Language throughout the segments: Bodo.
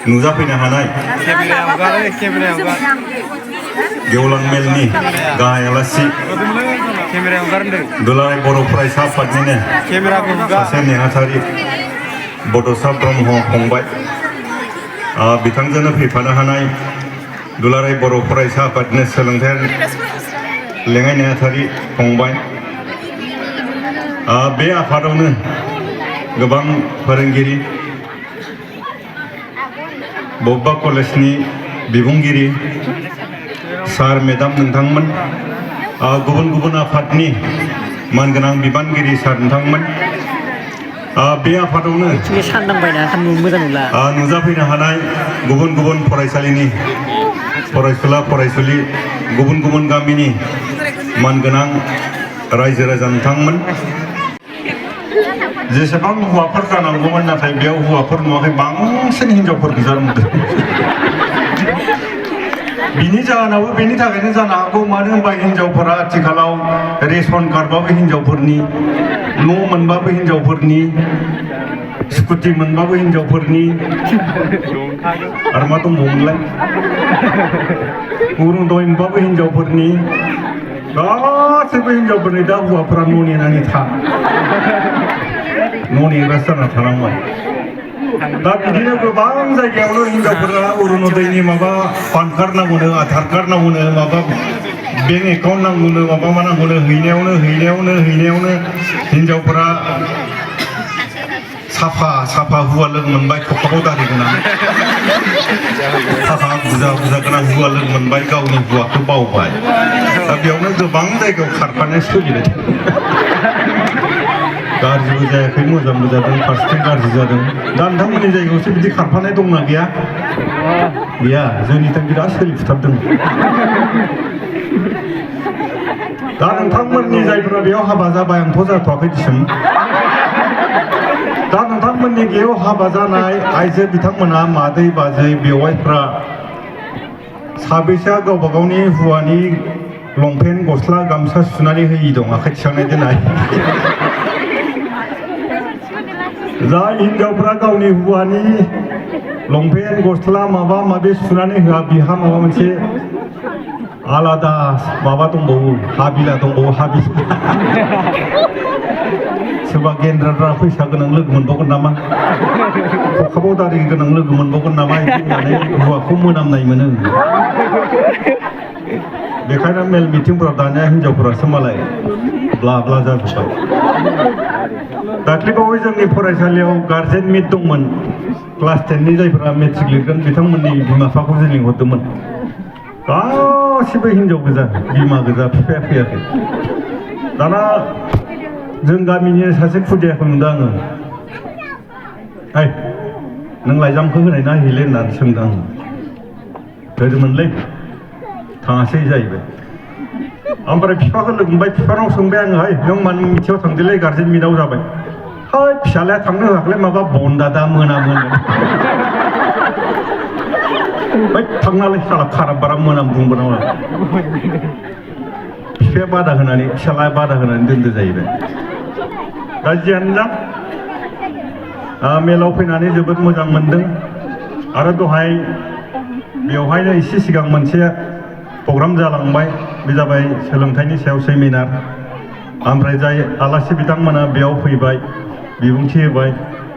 नुजाफैनो हानाय गेवलां मेलनि गाहाय आलासि दुलाराय बर' फरायसा आफादनिनो सासे नेहाथारि बड'सा ब्रह्म फंबाय बिथांजोंनो फैफानो हानाय दुलाराय बर' फरायसा आफादनि सोलोंथायारि लेङाइ नेहाथारि फंबाय बे आफादावनो गोबां फोरोंगिरि बबेबा कलेजनि बिबुंगिरि सार मेडाम नोंथांमोन गुबुन गुबुन आफादनि मानगोनां बिबानगिरि सार नोंथांमोन बे आफादावनो नुजाफैनो हानाय गुबुन गुबुन फरायसालिनि फरायसुला फरायसुलि गुबुन गुबुन गामिनि मानगोनां रायजो राजा नोंथांमोन जेसेबां हौवाफोर जानांगौमोन नाथाय बेयाव हौवाफोर नुवाखै बांसिन हिनजावफोर गोजा नुदों बिनि जाहोनावबो बेनि थाखायनो जानो हागौ मानो होनबा हिनजावफोरा आथिखालाव रेशन कार्डबाबो हिनजावफोरनि न' मोनबाबो हिनजावफोरनि स्कुटि मोनबाबो हिनजावफोरनि आरो मा दंबावोमोनलाय अरुनदय मोनबाबो हिनजावफोरनि गासैबो हिनजावफोरनि दा हौवाफोरा न' नेनानै न' नेग्रासो जाना थानांबाय दा बिदिनो गोबां जायगायावनो हिनजावफोरा अरुनदयनि माबा पान कार्ड नांगौनो आधार कार्ड नांगौनो माबा बेंक एकाउन्ट नांगौनो माबा मा नांगौनो हैनायावनो हिनजावफोरा साफा हुवा लोगो मोनबाय खखाबाव दारि गोनां साफा बुजा गोनां हुवा लोगो मोनबाय गावनि हुवाखौ बावबाय दा बेयावनो गोबां जायगायाव खारफानाया सोलिबाय गाज्रिबो जायाखै मोजांबो जादों फारसेथिं गाज्रि जादों दा नोंथांमोननि जायगायावसो बिदि खारफानाय दंना गैया जोंनिथिं बिराद सोलिफुथारदों दा नोंथांमोननि जायफोरा बेयाव हाबा जाबाय आंथ' जाथ'वाखै दिसुम दा नोंथांमोननि गेयाव हाबा जानाय आइजो बिथांमोना मादै बाजै बेवाइफ्रा साबैसेया गावबा गावनि हौवानि लंपेन्ट गस्ला गामसा सुनानै होयि दं आखाइ थिखांनाय दोननाय जाय हिनजावफ्रा गावनि हौवानि लंपेन्ट गस्ला माबा माबि सुनानै होआ बिहा माबा मोनसे आलादा माबा दंबावो हाबिला दंबावो सोरबा गेन्द्राद्रा फैसा गोनां लोगो मोनबावगोन नामा खखाबाव दारि गोनां लोगो मोनबावगोन नामा होननानै हौवाखौ मोनामनाय मोनो बेखायनो मेल मिटिंफोराव दानिया हिनजावफोरासो मालाय ब्ला ब्ला जाजोब्बाय दाख्लैबावै जोंनि फरायसालियाव गार्जेन मिट दंमोन क्लास 10नि जायफोरा मेट्रिक लिरगोन बिथांमोननि बिमा बिफाखौ जों लिंहरदोंमोन गासिबो हिनजाव गोजा बिमा गोजा बिफाया फैयाखै दाना जों गामिनि सासे खुदियाखौ नुदों आङो नों लाइजामखौ होनाय ना हैले होननानै सोंदों आङो होदोंमोनलै थाङासै जाहैबाय ओमफ्राय बिफाखौ लोगो मोनबाय बिफानाव सोंबाय आङो नों मानो मिथियाव थांदोंलै गार्जेन मिटआव जाबाय फिसालाया थांनो होआखैलै माबा बनदा मोनामो थांनालै साला खाराब बारा मोनाम बुंबो नामा बिफाया बादा होनानै फिसालाया बादा होनानै दोनदो जाहैबाय दा जियानो जा मेलाव फैनानै जोबोद मोजां मोनदों आरो दहाय बेवहायनो एसे सिगां मोनसे प्रग्राम जालांबाय बे जाबाय सोलोंथाइनि सायाव सेमिनार ओमफ्राय जाय आलासि बिथांमोना बेयाव फैबाय बिबुंथि होबाय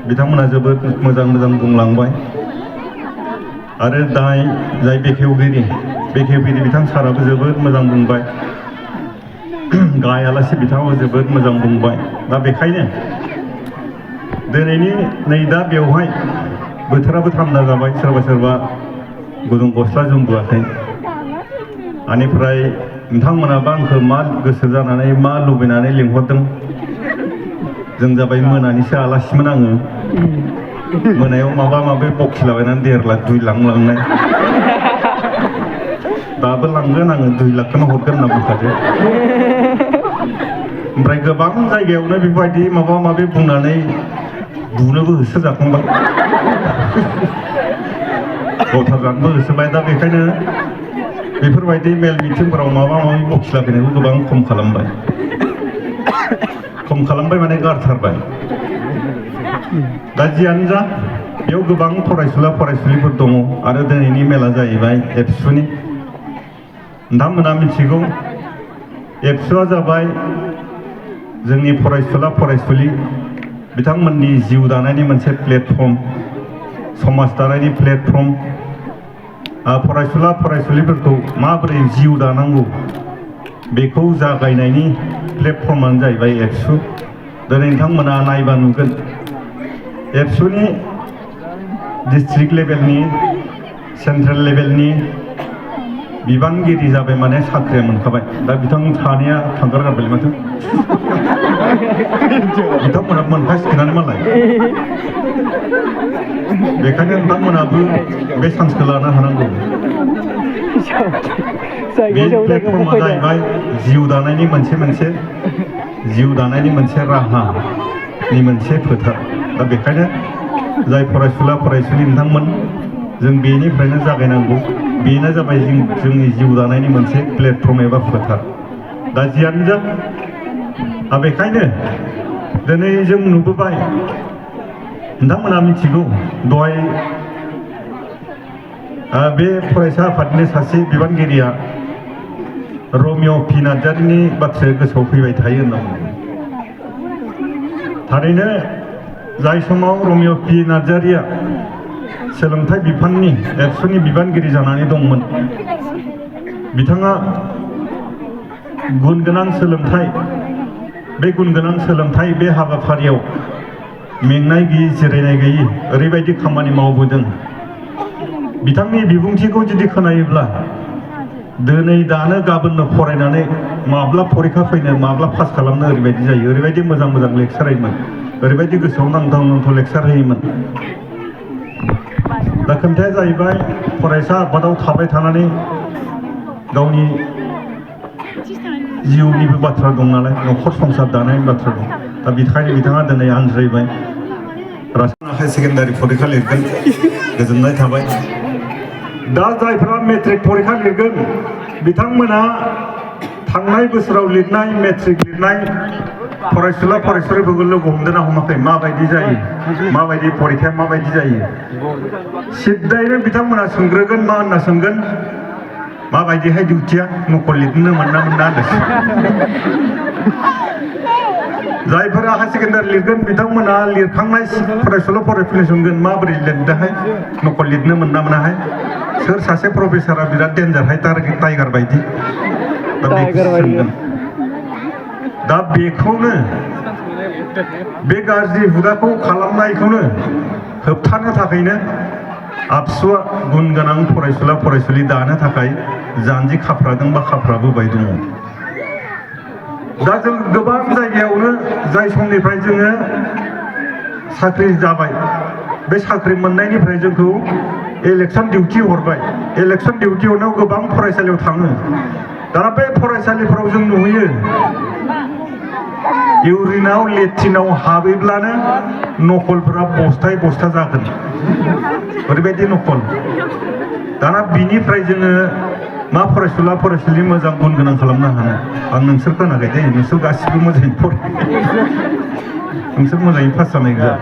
बिथांमोना जोबोद मोजां बुंलांबाय आरो जाय बेखेवगिरि बिथां साराबो जोबोद मोजां बुंबाय गाहाय आलासि बिथाङाबो जोबोद मोजां बुंबाय दा बेखायनो दिनैनि नै दा बेवहाय बोथोराबो थान्दा जाबाय सोरबा गुदुं गस्ला जोमबोआखै बेनिफ्राय नोंथांमोनाबा आंखौ मा गोसो जानानै मा लुबैनानै लिंहरदों जों जाबाय मोनानिसो आलासिमोन आङो मोनायाव माबा माबि बखिलाबायनानै 1.5 लाख 2 लाख लांनाय दाबो लांगोन आङो 2 लाखखौनो हरगोन होनना बुंखादो ओमफ्राय गोबां जायगायावनो बेबायदि माबा माबि बुंनानै बुनोबो होसोजाखांबाय गथारजानोबो होसोबाय दा बेखायनो बेफोरबायदि मेल मिटिंफोराव माबा माबि बखिलाबायनायखौ गोबां खम खालामबाय माने गारथारबाय दा जियानो जा बेयाव गोबां फरायसुला फरायसुलिफोर दङ आरो दिनैनि मेला जाहैबाय एबसुनि। नोंथांमोना मिथिगौ एबसुआ जाबाय जोंनि फरायसुला फरायसुलि बिथांमोननि जिउ दानायनि मोनसे प्लेटफर्म, समाज दानायनि प्लेटफर्म। फरायसुला फरायसुलिफोरखौ माबोरै जिउ दानांगौ बेखौ जागायनायनि प्लेटफर्मानो जाहैबाय एबसु। दिनै नोंथांमोना नायबा नुगोन एबसुनि डिस्ट्रिक्ट लेभेलनि सेन्ट्रेल लेभेलनि बिबानगिरि जाबाय माने साख्रिया मोनखाबाय। दा बिथां सानैया थांगारगारबाय माथो बिथांमोना मोनखासिगोनानो मालाय। बेखायनो नोंथांमोनाबो बे चान्सखौ लानो हानांगौ। बे प्लेटफर्मा जाहैबाय जिउ दानायनि मोनसे राहानि मोनसे फोथार। दा बेखायनो जाय फरायसुला फरायसुलि नोंथांमोन जों बेनिफ्रायनो जागायनांगौ। बेनो जाबाय जोंनि जिउ दानायनि मोनसे प्लेटफर्म एबा फोथार। दा जियानो जा बेखायनो दिनै जों नुबोबाय नोंथांमोना मिथिगौ दहाय बे फरायसा आफादनि सासे बिबानगिरिया रमिअ पि नार्जारिनि बाथ्राया गोसोआव फैबाय थायो होनना बुङो। थारैनो जाय समाव रमिअ पि नार्जारिया सोलोंथाइ बिफाननि एबसुनि बिबानगिरि जानानै दंमोन, बिथाङा गुन गोनां सोलोंथाइ बे हाबाफारियाव मेंनाय गैयै जिरायनाय गैयै ओरैबायदि खामानि मावबोदों। बिथांनि बिबुंथिखौ जुदि खोनायोब्ला दिनै दानो गाबोननो फरायनानै माब्ला फरिखा फैनो माब्ला पास खालामनो ओरैबायदि जायो। ओरैबायदि मोजां मोजां लेक्सार होयोमोन, ओरैबायदि गोसोआव नांथाव लेक्सार होयोमोन। दा खोथाया जाहैबाय फरायसा आफादाव थाबाय थानानै गावनि जिउनिबो बाथ्रा दं नालाय, न'खर संसार दानायनि बाथ्रा दं। दा बेखायनो बिथाङा दिनै आनज्रायबाय। हायार सेकेन्डारि फरिखा लिरगोन, गोजोननाय थाबाय। दा जायफोरा मेट्रिक फरिखा लिरगोन बिथांमोना थांनाय बोसोराव लिरनाय मेट्रिक लिरनाय फरायसुला फरायसुलिफोरखौ लोगो हमदोंना हमाखै? माबायदि जायो, माबायदि फरिखाया माबायदि जायो? सिद्दायैनो बिथांमोना सोंग्रोगोन, मा होनना सोंगोन? माबायदिहाय डिउटिया नकल लिरनो मोना होनना। जायफोरा हायार सेकेन्डारि लिरगोन बिथांमोना लिरखांनाय फरायसुला फरायसुलि सोंगोन, माबोरै लिरदोंहाय, नकल लिरनो मोना मोनाहाय? सोर सासे प्रफेसारा बिराद डेन्जारहाय, टाइगार बायदि? दा बेखौ सोंगोन। दा बेखौनो बे गाज्रि हुदाखौ खालामनायखौनो होबथानो थाखायनो आबसुआ गुन गोनां फरायसुला फरायसुलि दानो थाखाय जानजि खाफ्रादों बा खाफ्राबोबाय दङ। दा जों गोबां जायगायावनो जाय समनिफ्राय जोङो साख्रि जाबाय, बे साख्रि मोननायनिफ्राय जोंखौ इलेक्सन डिउटि हरबाय। इलेक्सन डिउटि हरनायाव गोबां फरायसालियाव थाङो। दाना बे फरायसालिफोराव जों नुहैयो इउरिनाव लेट्रिनाव हाबैब्लानो नकलफोरा बस्थाय बस्था जागोन, ओरैबायदि नकल। दाना बिनिफ्राय जोङो मा फरायसुला फरायसुलि मोजां गुन गोनां खालामनो हानो? आं नोंसोर खोनाखै दे, नोंसोर गासिबो मोजाङै फराय, नोंसोर मोजाङै पास जानाय गोजा।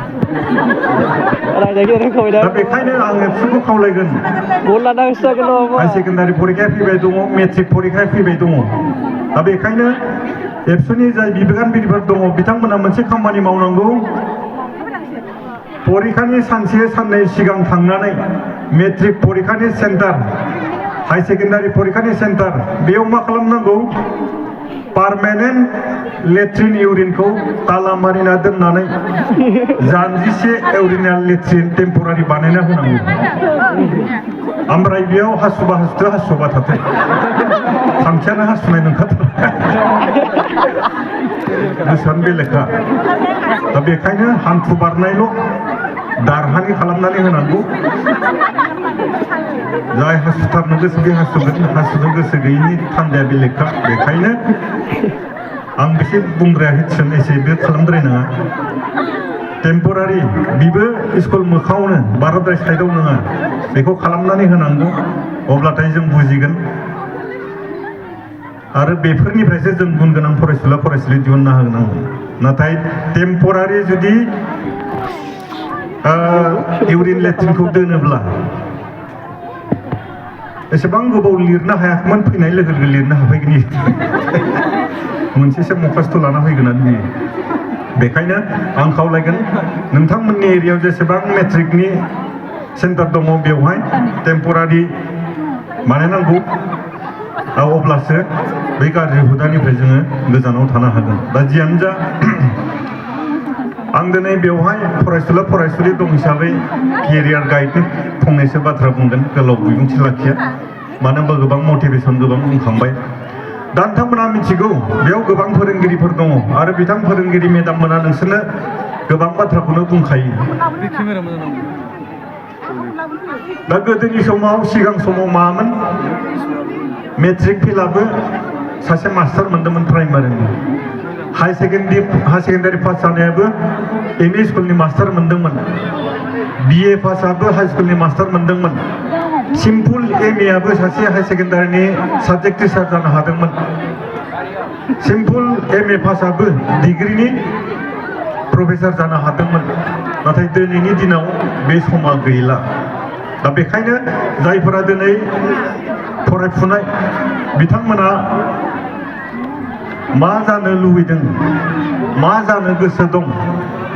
दा बेखायनो आं एबसुखौ खावलायगोन, हायार सेकेन्डारि फरिखाया फैबाय दङ, मेट्रिक फरिखाया फैबाय दङ। दा बेखायनो एबसुनि जाय बिबानगिरिफोर दङ बिथांमोना मोनसे खामानि मावनांगौ। फरिखानि सानसे साननै सिगां थांनानै मेट्रिक फरिखानि सेन्टार, हायार सेकेन्डारि फरिखानि सेन्टार, बेयाव मा खालामनांगौ? पार्मानेन्ट लेट्रिन इउरिनखौ ताला मारिना दोननानै जानजिसे इउरिनाल लेट्रिन टेम्परारि बानायना होनांगौ। ओमफ्राय बेयाव हासुबा हासुदो, हासुबा थाथों, थांखियानो हासुनाय नंखाथारा, गोसोआनो बेलेखा। दा बेखायनो हान्थु बारनायल' दारहानि खालामनानै होनांगौ। जाय हासुथारनो गोसो बे हासुगोन, हासुनो गोसो गैयिनि थान्दाया बेलेखा। बेखायनो आं बेसे बुंद्रायाखै, एसे बे खालामद्रायनाङा। टेम्परारि बेबो स्कुल मोखाङावनो, बाराद्राय साइडआव नङा, बेखौ खालामनानै होनांगौ। अब्लाथाय जों बुजिगोन आरो बेफोरनिफ्रायसो जों गुन गोनां फरायसुला फरायसुलि दिहुननो हानांगौ। नाथाय टेम्परारि जुदि इउरिन लेट्रिनखौ दोनोब्ला एसेबां गोबाव लिरनो हायाखैमोन फैनाय लोगो लोगो लिरनो हाफैगोन मोनसेसो मखास्थ' लाना फैगोन आरो बेखायनो आं खावलायगोन नोंथांमोननि एरियायाव जेसेबां मेट्रिकनि सेन्टार दङ बेवहाय टेम्परारि बानायनांगौ अब्लासो बै गाज्रि हुदानिफ्राय जोङो गोजानाव थानो हागोन दा जियानो जा आं दिनै बेवहाय फरायसुला फरायसुलि दं हिसाबै केरियार गाइडनि फंनैसो बाथ्रा बुंगोन गोलाव बिबुंथि लाखिया मानो होनबा गोबां मटिभेसन गोबां बुंखांबाय दा नोंथांमोना मिथिगौ बेयाव गोबां फोरोंगिरिफोर दङ आरो बिथां फोरोंगिरि मेडाम मोना नोंसोरनो गोबां बाथ्राखौनो बुंखायो दा गोदोनि समाव सिगां समाव मामोन मेट्रिक फेलाबो सासे मास्टार मोनदोंमोन प्राइमारिनि हाई सेकेन्डारि पास जानायाबो एम इ स्कुलनि मास्टार मोनदोंमोन BA पासआबो हाई स्कुलनि मास्टार मोनदोंमोन सिम्पल एम ए आबो सासे हाई सेकेन्डारिनि साबजेक्ट टिचार जानो हादोंमोन सिम्पल एम ए पासआबो डिग्रीनि प्रफेसर जानो हादोंमोन नाथाय दिनैनि दिनाव बे समा गैला दा बेखायनो जायफोरा दिनै फरायफुनाय बिथांमोना मा जानो लुबैदों मा जानो गोसो दं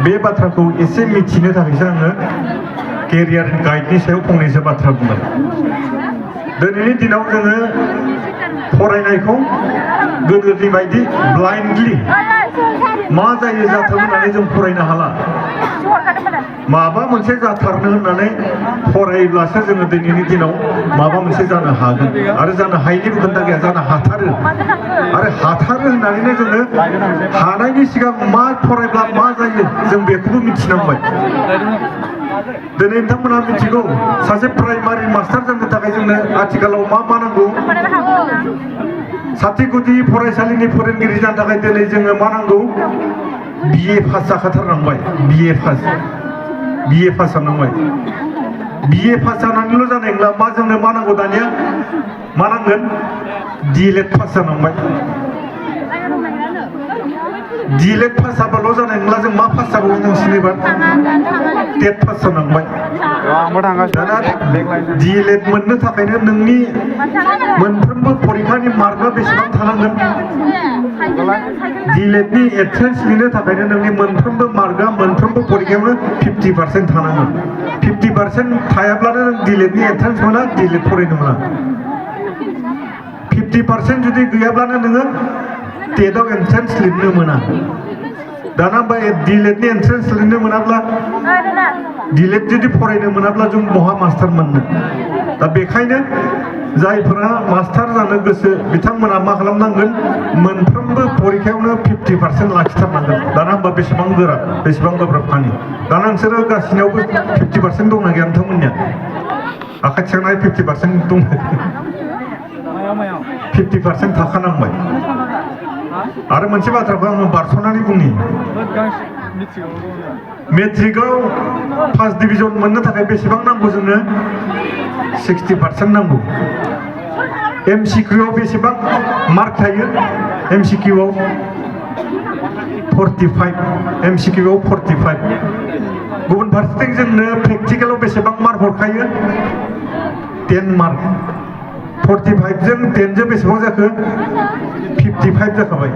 बे बाथ्राखौ एसे मिथिनो थाखायसो आङो केरियार गाइडनि सायाव फंनैसो बाथ्रा बुंगोन दिनैनि दिनाव जोङो फरायनायखौ गोदोनि बायदि ब्लाइन्डलि मा जायो जाथों होननानै जों फरायनो हाला माबा मोनसे जाथारनो होननानै फरायोब्लासो जोङो दिनैनि दिनाव माबा मोनसे जानो हागोन आरो जानो हायैनिबो खोथा गैया जानो हाथारो आरो हाथारो होननानैनो जोङो हानायनि सिगां मा फरायब्ला मा जायो जों बेखौबो मिथिनांबाय दिनै नोंथांमोना मिथिगौ सासे प्राइमारि मास्टार जानो थाखाय जोंनो आथिखालाव मा नांगौ साथि गुदि फरायसालिनि फोरोंगिरि जानो थाखाय दिनै जोङो मा नांगौ BA पास जाखाथारनांबाय BA पास जानांबाय BA पास जानानैल' जानाय नंला मा जोंनो मा नांगौ दानिया मा नांगोन DLED पास जानांबाय DLED पास जाबाल' जानाय नंला जों मा पास जाबावो नोंसिनिबा टेट पास जानांबाय दाना DLED मोननो थाखायनो नोंनि मोनफ्रोमबो फरिखानि मार्कआ बेसेबां थानांगोन DLEDनि एन्ट्रेन्स लिरनो थाखायनो नोंनि मोनफ्रोमबो मार्कआ मोनफ्रोमबो फरिखायावनो 50% थानांगोन 50% थायाब्लानो नों DLEDनि एन्ट्रेन्स मोना DLED फरायनो मोना 50% जुदि गैयाब्लानो नोङो टेटआव एन्ट्रेन्स लिरनो मोना दाना DLEDनि एन्ट्रेन्स लिरनो मोनाब्ला DLED जुदि फरायनो मोनाब्ला जों बहा मास्टार मोननो दा बेखायनो जायफोरा मास्टार जानो गोसो बिथांमोना मा खालामनांगोन मोनफ्रोमबो फरिखायावनो 50% लाखिथारनांगोन दाना होमबा बेसेबां गोरा बेसेबां गोब्राब खानि दाना नोंसोरो गासिनावबो 50% दंना गैया नोंथांमोननिया आखाइ थिखांनाय 50% दं 50% थाखानांबाय आरो मोनसे बाथ्राखौ आङो बारस'नानै बुंनि मेट्रिकआव फार्स्ट डिभिजन मोननो थाखाय बेसेबां नांगौ जोंनो 60% नांगौ MCQआव बेसेबां मार्क थायो MCQआव 45 MCQआव 45 गुबुन फारसेथिं जोंनो प्रेक्टिकेलाव बेसेबां मार्क हरखायो 10 मार्क 45 जों 10 जों बेसेबां जाखो 55 जाखाबाय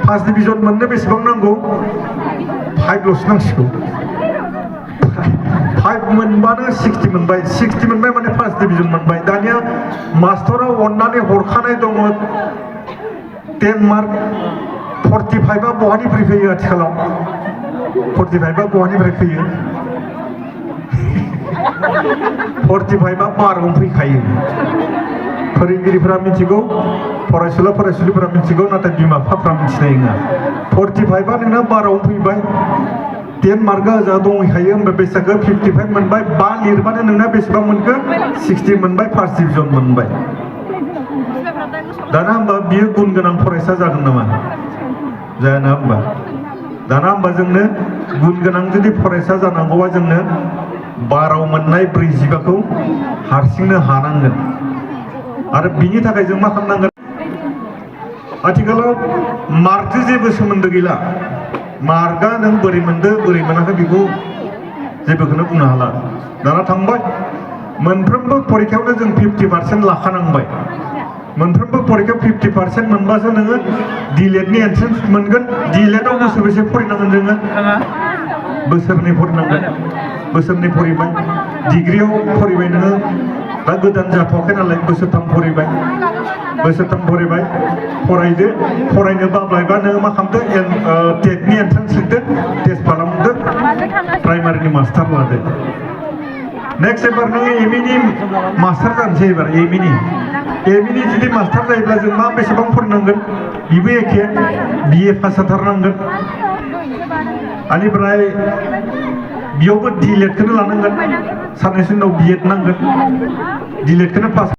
फार्स्ट डिभिजन मोननो बेसेबां नांगौ 5 ल'सो नांसिगौ 5 मोनबानो 60 मोनबाय 60 मोनबाय माने फार्स्ट डिभिजन मोनबाय दानिया मास्टरा अननानै हरखानाय दङ 10 मार्क 45आ बहानिफ्राय फैयो आथिखालाव 45आ बहानिफ्राय फैयो 45आ बारावनो फैखायो फोरोंगिरिफोरा मिथिगौ फरायसुला फरायसुलिफोरा मिथिगौ नाथाय बिमा बिफाफ्रा मिथिनाय नङा 45आ नोंना बारावनो फैबाय 10 मार्कआ ओजा दंहैखायो होमबा बेसेबां 55 मोनबाय 5 लिरबानो नोंना बेसेबां मोनखो 60 मोनबाय फार्स्ट डिभिजन मोनबाय दाना होमबा बियो गुन गोनां फरायसा जागोन नामा जाया ना होमबा दाना होमबा जोंनो गुन गोनां जुदि फरायसा जानांगौबा जोंनो 12 मोननाय 45खौ हारसिंनो हानांगोन आरो बिनि थाखाय जों मा खालामनांगोन आथिखालाव मार्कजों जेबो सोमोन्दो गैला मार्कआ नों बोरै मोनदो बोरै मोनाखै बेखौ जेबोखौनो बुंनो हाला दाना थांबाय मोनफ्रोमबो फरिखायावनो जों 50% लाखानांबाय मोनफ्रोमबो फरिखायाव 50% मोनबासो नोङो डिलेटनि एन्ट्रेन्स मोनगोन डिलेटआव बोसोरबेसे फरायनांगोन जोङो बोसोरनै फरायनांगोन बोसोरनै फरायबाय डिग्रियाव फरायबाय नोङो दा गोदान जाथ'वाखै नालाय बोसोरथाम फरायबाय फरायदो फरायनो बाब्लायबा नोङो मा खालामदो टेटनि एन्ट्रेन्स लिरदो टेस्ट खालामदो प्राइमारिनि मास्टार लादो नेक्स्ट एबार नोङो एमइनि मास्टार जानोसै एबार एमइनि जुदि मास्टार जायोब्ला जों मा बेसेबां फरायनांगोन बेबो एखे बिए पास जाथारनांगोन बेनिफ्राय बेयावबो डिलेटखौनो लानांगोन साननैसो उनाव बिएड नांगोन डिलेटखौनो पास